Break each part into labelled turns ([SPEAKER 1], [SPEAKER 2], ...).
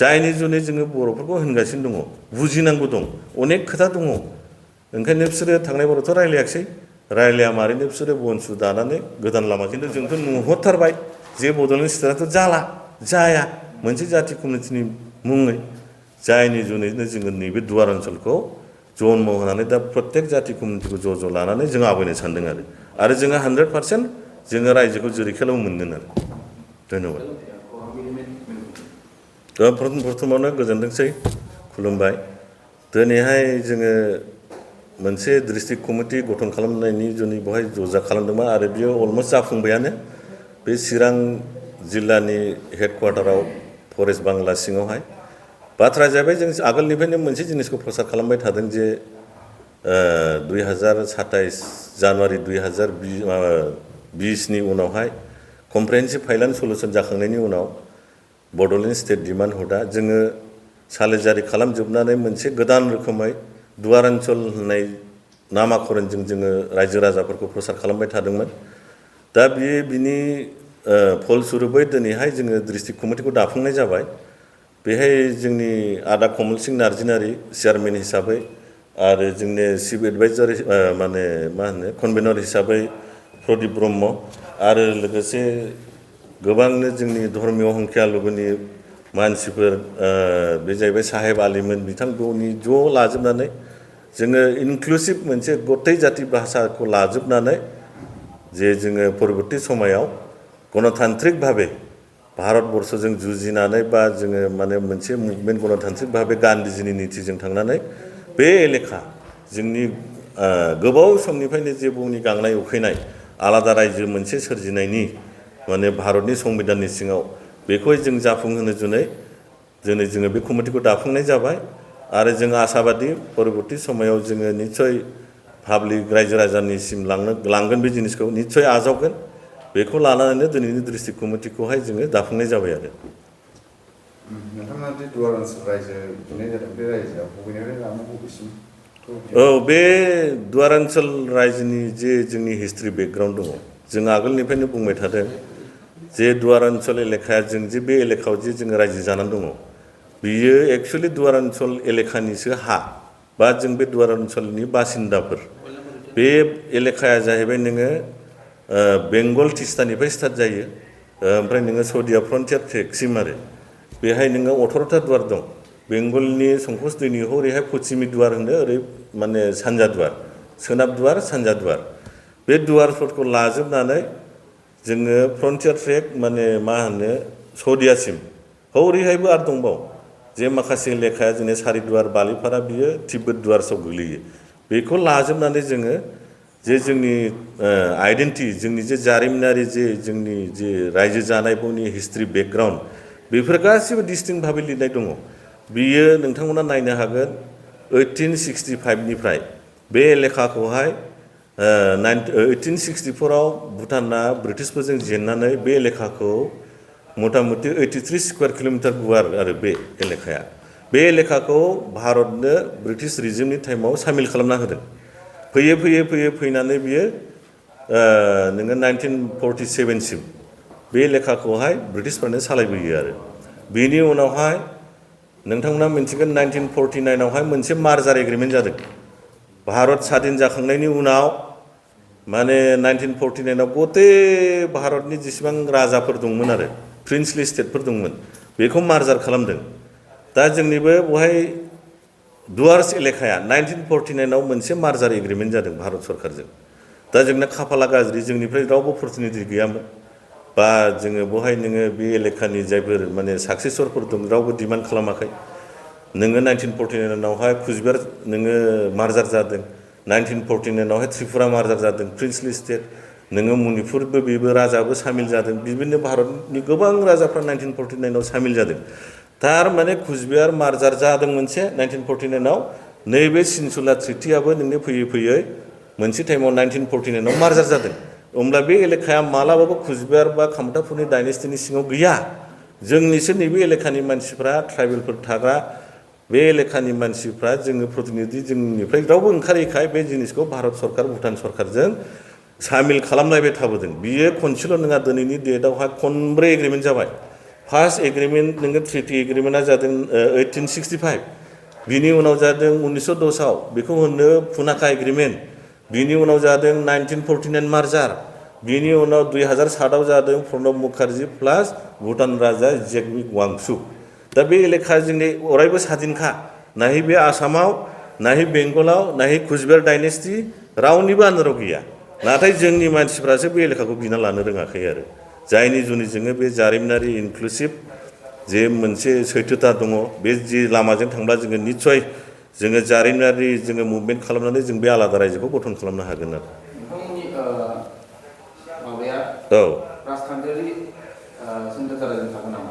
[SPEAKER 1] जायनि जुनै जोङो बर'फोरखौ होनगासिनो दङ बुजिनांगौ दं अनेक खोथा दङ ओंखायनो बिसोरो थांनाय बारावथ' रायलायाखिसै रायलाया मारैनो बिसोरो बनसु दानानै गोदान लामा खिन्थु जोंथ' नुहरथारबाय जे बड'लेण्ड स्टेटआथ' जाला जाया मोनसे जाथि कमिटिनि मुङै जायनि जुनैनो जोङो नैबे दुवार ओनसोलखौ जन्म होनानै दा प्रत्येक जाथि कमिटिखौ ज' लानानै जों आवगायनो सानदों आरो जोङो 100% जोङो रायजोखौ जेरैखेलाबो मोनगोन आरो धन्यबाद प्रथमावनो गोजोनथोंसै खुलुमबाय दिनैहाय जोङो मोनसे डिस्ट्रिक्ट कमिटि गठन खालामनायनि जुनै बेवहाय ज'जा खालामदोंमोन आरो बियो अलमस्ट जाफुंबायानो बे चिरां जिल्लानि हेडक्वार्टाराव फरेस्ट बांला सिङावहाय बाथ्राया जाहैबाय जों आगोलनिफ्रायनो मोनसे जिनिसखौ प्रसार खालामबाय थादों जे 2027 जानुवारि 2020 नि उनावहाय कमप्रिहेन्सिभ फाइनान्स सल्युसन जाखांनायनि उनाव बड'लेण्ड स्टेट डिमान्ड हुडआ जोङो सालिजारि खालामजोबनानै मोनसे गोदान रोखोमै दुवार ओनसोल होननाय नामाकरणजों जोङो रायजो राजाफोरखौ प्रसार खालामबाय थादोंमोन दा बिनि फलस्वरुपै दिनैहाय जोङो डिस्ट्रिक्ट कमिटिखौ दाफुंनाय जाबाय बेहाय जोंनि आदा कमल सिंह नार्जिनारि चेयारमेन हिसाबै आरो जोंनि चिफ एडभाइजार माने मा होनो कनभेनर हिसाबै प्रदीप ब्रह्म आरो लोगोसे गोबांनो जोंनि धर्मीय हंखियालुगुनि मानसिफोर बे जाहैबाय साहेब आलिमोन बिथांमोननि ज' लाजोबनानै जोङो इनक्लुसिभ मोनसे गथाय जाति भाषाखौ लाजोबनानै जे जोङो परबर्ती समायाव गणतान्त्रिक भाबे भारतबर्षजों जुजिनानै बा जोङो माने मोनसे मुभमेन्ट गणतान्त्रिक भाबे गान्धीजीनि नीतिजों थांनानै बे एलेखा जोंनि गोबाव समनिफ्रायनो जे बुहुमनि गांनाय उखैनाय आलादा रायजो मोनसे सोरजिनायनि माने भारतनि संबिधाननि सिङाव बेखौहाय जों जाफुंहोनो जुनै दिनै जोङो बे कमिटिखौ दाफुंनाय जाबाय आरो जों आसाबादि परबर्ती समायाव जोङो निस्सय पाब्लिक रायजो राजानिसिम लांगोन बे जिनिसखौ निस्सय आजावगोन बेखौ लानानैनो दिनैनि डिस्ट्रिक्ट कमिटिखौहाय जोङो दाफुंनाय जाबाय आरो
[SPEAKER 2] नोंथाङा जे दुवार ओनसोल रायजो खुंनाय जादों बे रायजोआ बबेनिफ्राय लानानै बबेसिम
[SPEAKER 1] औ बे दुवार ओनसोल रायजोनि जे जोंनि हिस्ट्रि बेकग्राउन्ड दङ जों आगोलनिफ्रायनो बुंबाय थादों जे दुवार ओनसोल एलेखाया जों जे बे एलेखायाव जे जोङो रायजो जानानै दङ बियो एक्सुवेलि दुवार ओनसोल एलेखानिसो हा बा जों बे दुवार ओनसोलनि बासिन्दाफोर बे एलेखाया जाहैबाय नोङो बेंगल तिस्तानिफ्राय स्टार्ट जायो ओमफ्राय नोङो सौदिया फ्रन्टियार ट्रेकसिम आरो बेहाय नोङो 18टा दुवार दं बेंगलनि संकस दैनि हरैहाय पश्चिमि दुवार होनो ओरै माने सानजा दुवार सोनाब दुवार सानजा दुवार बे दुवारफोरखौ लाजोबनानै जोङो फ्रन्टियार ट्रेक माने मा होनो सौदियासिम हरैहायबो आरो दंबाव जे माखासे लेखाया जोंनि सारिदुवार बालिपारा बियो तिब्बत दुवारसआव गोग्लैयो बेखौ लाजोबनानै जोङो जे जोंनि आइडेन्टिटि जोंनि जे जारिमिनारि जे जोंनि जे रायजो जानायफोरनि हिस्ट्रि बेकग्राउन्ड बेफोर गासिबो डिस्टिंक्ट भाबै लिरनाय दङ बियो नोंथांमोना नायनो हागोन 1865 निफ्राय बे एलेखाखौहाय 1864 आव भुटाना ब्रिटिशफोरजों जेननानै बे एलेखाखौ मथा मथि 83 स्कुवार किल'मिटार गुवार आरो बे एलेखाया बे एलेखाखौ भारतनो ब्रिटिश रिजिमनि टाइमाव सामिल खालामना होदों फैनानै बियो नोङो 1947 सिम बे एलेखाखौहाय ब्रिटिशफोरानो सालायबोयो आरो बेनि उनावहाय नोंथांमोना मिन्थिगोन 1949 आवहाय मोनसे मार्जार एग्रिमेन्ट जादों भारत स्वाधीन जाखांनायनि उनाव माने 1949 आव गते भारतनि जेसेबां राजाफोर दंमोन आरो प्रिन्सलि स्टेटफोर दंमोन बेखौ मार्जार खालामदों दा जोंनिबो बेवहाय दुवार्स एलेखाया 1949 आव मोनसे मार्जार एग्रिमेन्ट जादों भारत सरकारजों दा जोंना खाफाला गाज्रि जोंनिफ्राय रावबो प्रतिनिधि गैयामोन बा जोङो बेवहाय नोङो बे एलेखानि जायफोर माने साक्सेसरफोर दं रावबो डिमान्ड खालामाखै नोङो 1949 आवहाय कुचबिहार नोङो मार्जार जादों 1949 आवहाय त्रिपुरा मार्जार जादों प्रिन्सलि स्टेट नोङो मणिपुरबो बेबो राजाबो सामिल जादों बिदिनो भारतनि गोबां राजाफ्रा 1949 आव सामिल जादों थारमाने कुचबिहार मार्जार जादों मोनसे 1949 आव नैबे सिनसुला ट्रिटियाबो नोंनो फैयै मोनसे टाइमाव 1949 आव मार्जार जादों होमब्ला बे एलेखाया मालाबाबो कुचबिहार बा कामतापुरनि डाइनेस्टिनि सिङाव गैया जोंनिसो नैबे एलेखानि मानसिफ्रा ट्राइबेलफोर थाग्रा बे एलेखानि मानसिफ्रा जोङो प्रतिनिधि जोंनिफ्राय रावबो ओंखारैखाय बे जिनिसखौ भारत सरकार भुटान सरकारजों सामिल खालामलायबाय थाबोदों बियो खनसेल' नङा दिनैनि डेटआवहाय खनब्रै एग्रिमेन्ट जाबाय फार्स्ट एग्रीमेंट नोङो ट्रिटि एग्रीमेंटआ जादों 1865 बिनि उनाव जादों 1910 बेखौ होनो पुनाका एग्रीमेंट बिनि उनाव जादों 1949 मार्जार बिनि उनाव 2007 जादों प्रणब मुखार्जी प्लास भुटान राजा जेगमि वांचुक दा बे एलेखा जोंनि अरायबो स्वाधीनखा नाहि बे आसामाव नाहि बेंगलाव नाहि कुचबिहार डाइनेस्टि रावनिबो आन्दाराव गैया नाथाय जोंनि मानसिफ्रासो बे एलेखाखौ बिना लानो रोङाखै आरो जायनि जुनै जोङो बे जारिमिनारि इनक्लुसिभ जे मोनसे सैथोता दङ बे जि लामाजों थांब्ला जोङो निस्सय जोङो जारिमिनारि जोङो मुभमेन्ट खालामनानै जों बे आलादा रायजोखौ गठन खालामनो हागोन आरो
[SPEAKER 3] नोंथांमोननि माबाया
[SPEAKER 1] औ
[SPEAKER 3] राजखान्थियारि सिन्थाधाराजों थागोन नामा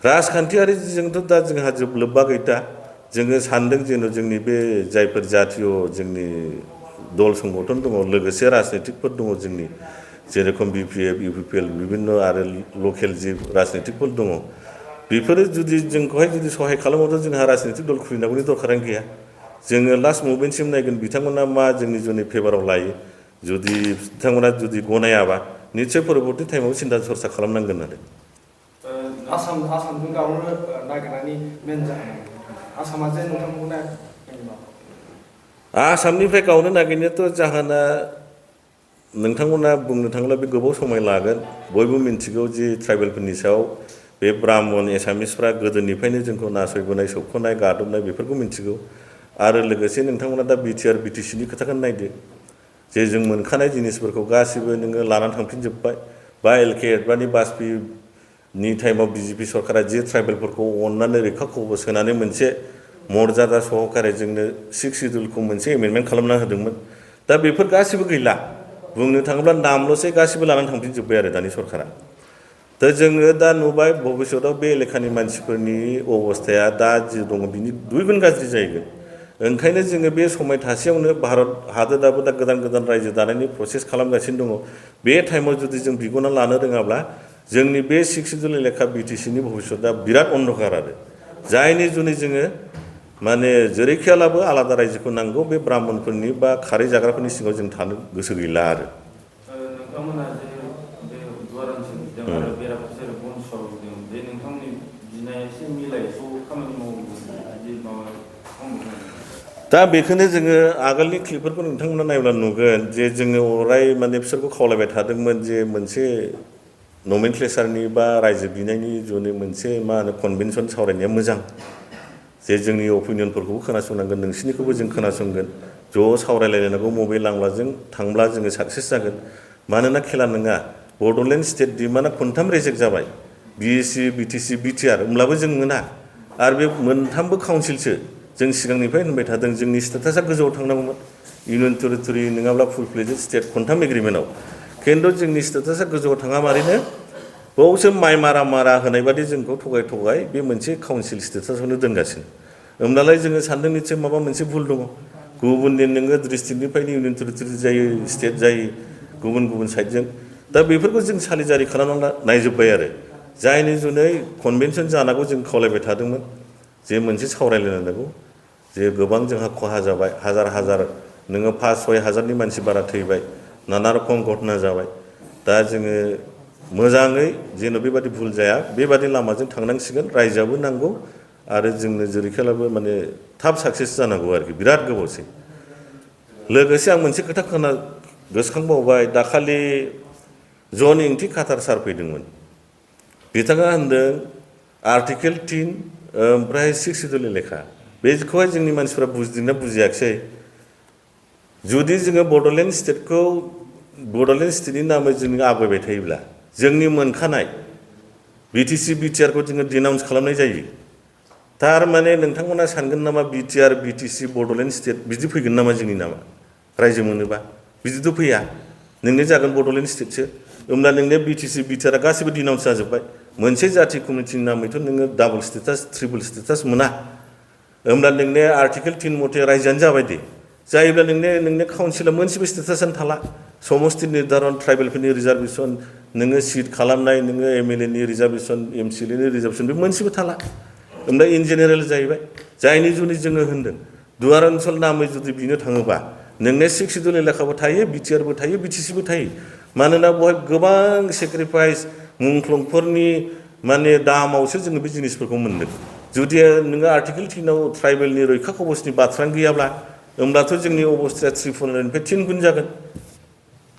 [SPEAKER 1] राजखान्थियारिजोंथ' दा जोंहा लोब्बा गैया जोङो सानदों जेन' जोंनि बे जायफोर जातीय जोंनि दल संगठन दङ लोगोसे राजनितिकफोर दङ जोंनि जेरेखम बिपिएफ इउपिपिएल बिभिन्न आरो लकेल जि राजनितिकफोर दङ बेफोरो जुदि जोंखौहाय जुदि सहाय खालामोब्ला जोंहा राजनितिक दल खुलिनांगौनि दरखारानो गैया जोङो लास्ट मुभमेन्टसिम नायगोन बिथांमोना मा जोंनि जुनै फेभाराव लायो जुदि बिथांमोना जुदि गनायाबा निस्सय परबर्ती टाइमाव सिन्था सरसा खालामनांगोन आरो
[SPEAKER 4] आसामजों गावनो नागिरनायनि मेन जाहोन आसामा जे नोंथांमोनखौ नागिरदों
[SPEAKER 1] आसामनिफ्राय गावनो नागिरनायाथ' जाहोना नोंथांमोना बुंनो थाङोब्ला बे गोबाव समाय लागोन बयबो मिन्थिगौ जे ट्राइबेलफोरनि सायाव बे ब्राह्मण एसामिसफ्रा गोदोनिफ्रायनो जोंखौ नासयबोनाय सोबख'नाय गादबनाय बेफोरखौ मिन्थिगौ आरो लोगोसे नोंथांमोना दा बिटिआर बिटिसिनि खोथाखौनो नायदो जे जों मोनखानाय जिनिसफोरखौ गासिबो नोङो लानानै थांफिनजोब्बाय बा एलके एडभानि बाजपेयिनि टाइमाव बिजेपि सरकारा जे ट्राइबेलफोरखौ अननानै रैखा खबर सोनानै मोनसे मर्यादा सहकारे जोंनो 6 सिडुलखौ मोनसे एमेन्डमेन्ट खालामना होदोंमोन दा बेफोर गासिबो गैला बुंनो थाङोब्ला नामल'सै गासिबो लानानै थांफिनजोब्बाय आरो दानि सरकारा दा जोङो दा नुबाय भबिष्यताव बे एलेखानि मानसिफोरनि अबस्थाया दा जि दङ बिनि दुइगुन गाज्रि जाहैगोन ओंखायनो जोङो बे समाय थासेयावनो भारत हादोराबो दा गोदान गोदान रायजो दानायनि प्रसेस खालामगासिनो दङ बे टाइमाव जुदि जों बिगना लानो रोङाब्ला जोंनि बे 6 सिडुल एलेखा बिटिसिनि भबिष्यता बिराद अन्धकार आरो जायनि जुनै जोङो माने जेरैखियालाबो आलादा रायजोखौ नांगौ बे ब्राह्मणफोरनि बा खारै जाग्राफोरनि सिङाव जों थानो गोसो गैला आरो
[SPEAKER 3] नोंथांमोना जे बे गुवार ओनसोल आरो बेराफारसे बनसराव दं बे नोंथांमोननि बिनाया एसे मिलायसो खामानि मावो बिदि माबा
[SPEAKER 1] दा बेखौनो जोङो आगोलनि क्लिपफोरखौ नोंथांमोना नायब्ला नुगोन जे जोङो अराय माने बिसोरखौ खावलायबाय थादोंमोन जे मोनसे नमेनक्लेचारनि बा रायजो बिनायनि जुनै मोनसे मा होनो कनभेनसन सावरायनाया मोजां जे जोंनि अपिनियनफोरखौबो खोनासंनांगोन नोंसिनिखौबो जों खोनासंगोन ज' सावरायलायनांगौ मबे लांब्लाजों थांब्ला जोङो साक्सेस जागोन मानोना खेला नङा बड'लेण्ड स्टेट डिमान्डआ खनथाम रिजेक्ट जाबाय बिएससि बिटिसि बिटिआर होमब्लाबो जों मोना आरो बे मोनथामबो काउन्सिलसो जों सिगांनिफ्राय होनबाय थादों जोंनि स्टेटासा गोजौआव थांनांगौमोन इउनियन टेरिटरि नङाब्ला फुल फ्लेजेड स्टेट खनथाम एग्रिमेन्टआव खिन्थु जोंनि स्टेटासा गोजौआव थाङा मारैनो बावसो माइ मारा होनाय बादि जोंखौ थगाय बे मोनसे काउन्सिल स्टेटासावनो दोनगासिनो होमब्लालाय जोङो सानदों निसय माबा मोनसे भुल दङ गुबुननि नोङो डिस्ट्रिक्टनिफ्रायनो इउनियन टेरिटरि जायो स्टेट जायो गुबुन साइडजों दा बेफोरखौ जों सालिजारि खालामना नायजोब्बाय आरो जायनि जुनै कनभेनसन जानांगौ जों खावलायबाय थादोंमोन जे मोनसे सावरायलायनांगौ जे गोबां जोंहा खहा जाबाय हाजार नोङो 5-6 हाजारनि मानसि बारा थैबाय नाना रखम घटना जाबाय दा जोङो मोजाङै जेन' बेबादि भुल जाया बेबादि लामाजों थांनांसिगोन रायजोआबो नांगौ आरो जोंनो जेरैखालाबो माने थाब साक्सेस जानांगौ आरोखि बिराद गोबावसै लोगोसे आं मोनसे खोथा गोसोखांबावबाय दाखालि जन इंथि काटार सार फैदोंमोन बिथाङा होनदों आर्टिकेल 3 ओमफ्राय 6 सिडुल एलेखा बेखौहाय जोंनि मानसिफ्रा बुजिदोंना बुजियाखिसै जुदि जोङो बड'लेण्ड स्टेटनि नामै जोङो आवगायबाय थायोब्ला जोंनि मोनखानाय बिटिसि बिटिआरखौ जोङो डिनाउन्स खालामनाय जायो थारमाने नोंथांमोना सानगोन नामा बिटिआर बिटिसि बड'लेण्ड स्टेट बिदि फैगोन नामा जोंनि नामा रायजो मोनोबा बिदिथ' फैया नोंनि जागोन बड'लेण्ड स्टेटसो होमब्ला नोंनि बिटिसि बिटिआरआ गासिबो डिनाउन्स जाजोब्बाय मोनसे जाथि कमिटिनि नामैथ' नोङो डाबल स्टेटास ट्रिपल स्टेटास मोना होमब्ला नोंनि आर्टिकेल 3 मथे रायजोआनो जाबाय दे जायोब्ला नोंनि काउन्सिला मोनसेबो स्टेटासानो थाला समस्ति निर्धारन ट्राइबेलफोरनि रिजार्भेसन नोङो सिट खालामनाय नोङो एमएलएनि रिजार्भेसन एमसिएलएनि रिजार्भेसन बे मोनसेबो थाला होमब्ला इन जेनेरेल जाहैबाय जायनि जुनै जोङो होनदों दुवार ओनसोल नामै जुदि बिनो थाङोबा नोंनि 6 सिडुल एलेखाबो थायो बिटिआरबो थायो बिटिसिबो थायो मानोना बेवहाय गोबां सेक्रिफाइस मुंख्लंफोरनि माने दामावसो जोङो बे जिनिसफोरखौ मोनदों जुदि नोङो आर्टिकेल 3आव ट्राइबेलनि रैखा कबचनि बाथ्रा गैयाब्ला होमब्लाथ' जोंनि अबस्थाया 3-4निफ्राय 3 गुन जागोन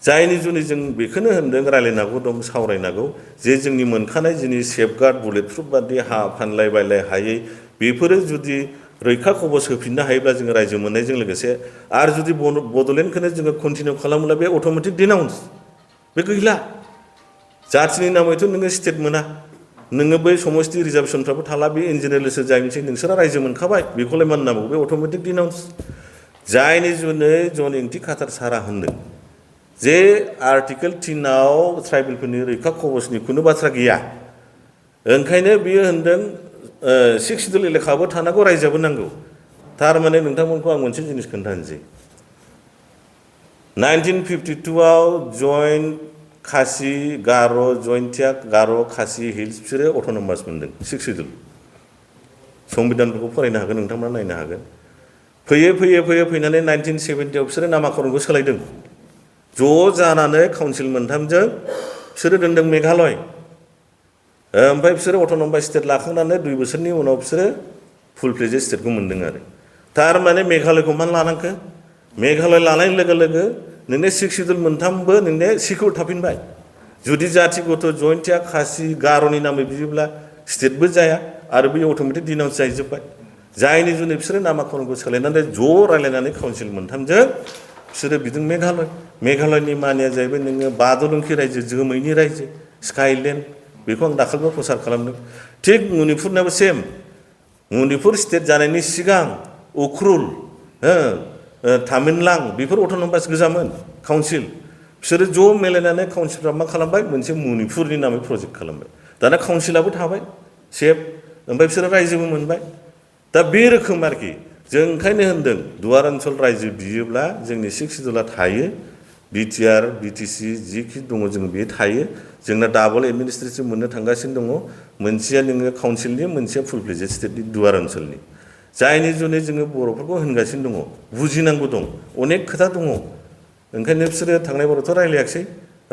[SPEAKER 1] जायनि जुनै जों बेखौनो होनदों रायलायनांगौ दं सावरायनांगौ जे जोंनि मोनखानाय जिनिस सेफगार्ड बुलेट प्रुफ बादि हा फानलाय बायलाय हायै बेफोरो जुदि रैखा कबच होफिननो हायोब्ला जोङो रायजो मोननायजों लोगोसे आरो जुदि बड'लेण्डखौनो जोङो कन्टिनिउ खालामोब्ला बे अट'मेटिक डिनाउन्स बे गैला जाथिनि नामैथ' नोङो स्टेट मोना नोङो बै समस्ति रिजार्भेसनफ्राबो थाला बे इन्जिनियारलसो जायनोसै नोंसोरा रायजो मोनखाबाय बेखौलाय मा होननांगौ बे अट'मेटिक डिनाउन्स जायनि जुनै जन इंथि खाथार सारा होनदों जे आर्टिकेल 3आव ट्राइबेलफोरनि रैखा कबचनि खुनु बाथ्रा गैया ओंखायनो बियो होनदों 6 शिड्युल एलेखाबो थानांगौ रायजोआबो नांगौ थारमाने नोंथांमोनखौ आं मोनसे जिनिस खोन्थानोसै 1952आव जइन्ट खासि गार' जयन्तिया गार' खासि हिल्स बिसोरो अट'नमास मोनदों 6 शिड्युल संबिधानफोरखौ फरायनो हागोन नोंथांमोना नायनो हागोन फैनानै 1970आव बिसोरो नामाकरणखौ सोलायदों ज' जानानै काउन्सिल मोनथामजों बिसोरो दोनदों मेघालय ओमफ्राय बिसोरो अट'नमास स्टेट लाखांनानै 2 बोसोरनि उनाव बिसोरो फुल फ्लेजेड स्टेटखौ मोनदों आरो थारमाने मेघालयखौ मानो लानांखो मेघालय लानाय लोगो लोगो नोंने 6 शिड्युल मोनथामबो नोंने सिकिउर थाफिनबाय जुदि जाथिगत जयन्तिया खासि गार'नि नामै बियोब्ला स्टेटबो जाया आरो बे अट'मेटिक डिनाउन्स जाहैजोब्बाय जायनि जुनै बिसोरो नामाकरणखौ सोलायनानै ज' रायलायनानै काउन्सिल मोनथामजों बिसोरो बिदों मेघालयनि मानिया जाहैबाय नोङो बादलुंखि रायजो जोमैनि रायजो स्काइलेण्ड बेखौ आं दाखालिबो प्रसार खालामदों थिग मणिपुरनाबो सेम मणिपुर स्टेट जानायनि सिगां उख्रुल तामिनलां बेफोर अट'नमास गोजामोन काउन्सिल बिसोरो ज' मिलायनानै काउन्सिलफ्रा मा खालामबाय मोनसे मणिपुरनि नामै प्रजेक्ट खालामबाय दाना काउन्सिलाबो थाबाय सेफ ओमफ्राय बिसोरो रायजोबो मोनबाय दा बे रोखोम आरोखि जों ओंखायनो होनदों दुवार ओनसोल रायजो बियोब्ला जोंनि 6 शिड्युला थायो बिटिआर बिटिसि जिखि दङ जों बे थायो जोंना डाबल एडमिनिस्ट्रेटिभ मोननो थांगासिनो दङ मोनसेया नोङो काउन्सिलनि मोनसेया फुल फ्लेजेड स्टेटनि दुवार ओनसोलनि जायनि जुनै जोङो बर'फोरखौ होनगासिनो दङ बुजिनांगौ दं अनेक खोथा दङ ओंखायनो बिसोरो थांनाय बारावथ' रायलायाखिसै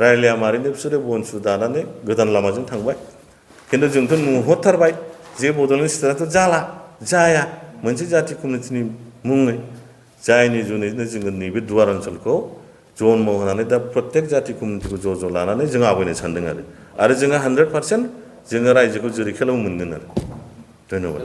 [SPEAKER 1] रायलाया मारैनो बिसोरो बनसु दानानै गोदान लामाजों थांबाय खिन्थु जोंथ' नुहरथारबाय जे बड'लेण्ड स्टेटआथ' जाया मोनसे जाथि कमिउनिटिनि मुङै जायनि जुनैनो जोङो नैबे दुवार ओनसोलखौ जन्म होनानै दा प्रत्येक जाथि कमिउनिटिखौ ज' लानानै जों आवगायनो सानदों आरो जोङो 100% जोङो रायजोखौ जेरैखेलाबो मोनगोन आरो धन्यबाद